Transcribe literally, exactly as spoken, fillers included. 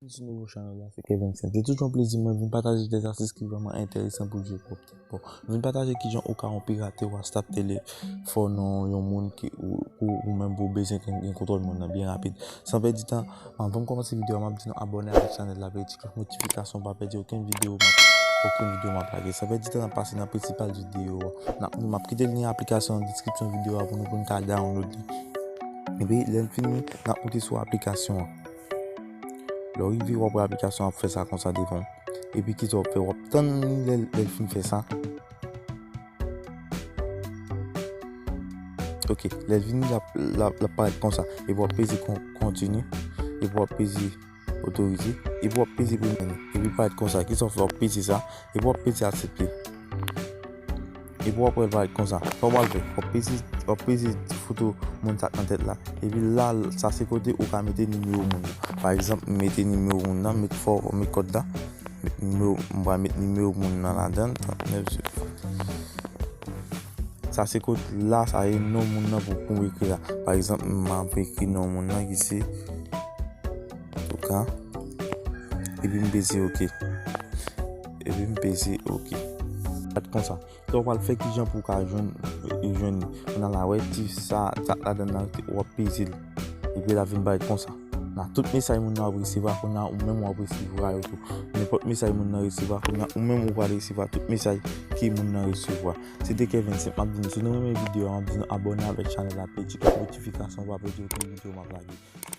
Sou nouvo chanèl la, se Kevin Saint. Se toujou yon plezi mwen vin pataje de astuces ki vrèman enteresan pou jere pwòp tèt pa w. Vin pataje kijan ou ka anpirate WhatsApp telefòn yon moun ki ou, ou, ou menm pou w bezwen gen, gen kontwòl moun nan byen rapid. San pèdi tan, anvan m kòmanse videyo a, m ap di nou abòne avèk chanèl la, peye ti klòch notifikasyon, pa pèdi okenn videyo m ap, okenn videyo m ap lage. San pèdi tan, n ap pase nan prensipal videyo a. N ap, m ap kite lyen aplikasyon an nan deskripsyon videyo a pou nou, pou nou ka download li. Epi, lè n fini, n ap moute sou aplikasyon an. Lè w rive, w ap wè aplikasyon ap fè sa konsa devan w. Epi kisa w ap fè? W ap tann li lè, lè l fin fè sa. Ok, lè l vini, l ap, l ap, l ap parèt konsa. Epi w ap peze kon-, kontini. Epi w ap peze otorize. Epi w ap peze premye. Epi parèt konsa. Kisa w ap fè? W ap peze sa. Epi w ap peze aksepte. Epi w ap wè l parèt konsa. Sa w pral fè? W ap peze, w ap peze ti foto moun sa k nan tèt la. Epi la, sa se kote ou ka mete nimewo moun nan. Pa egzanp, m mete nimewo moun nan, m met fò, m met kòd la. Met nimewo, m pral met nimewo moun nan ladan l, trannèf zewo. Sa se kote la, sa e non moun nan pou, pou m ekri la. Pa egzanp, m ap ekri non moun nan ki se Touka. Epi m peze ok. Epi m peze ok. Gad konsa. Sa w pral fè kijan pou w ka jwenn, jwenn li. Kounye a la, wè ti sa, sa ladan nan, w ap peze l. Epi l ap vin parèt konsa. Nan tout mesaj moun nan ap resevwa, kounye a ou menm w ap resevwa yo tou. Nenpòt mesaj moun nan resevwa, kounye a ou menm ou pral resevwa tout mesaj ke moun nan resevwa. Se te Kevin Saint, m ap di nou, si nou renmen videyo a, m ap di nou abòne avèk chanèl la, peye ti klòch notifikasyon, pa pèdi okenn videyo m ap lage.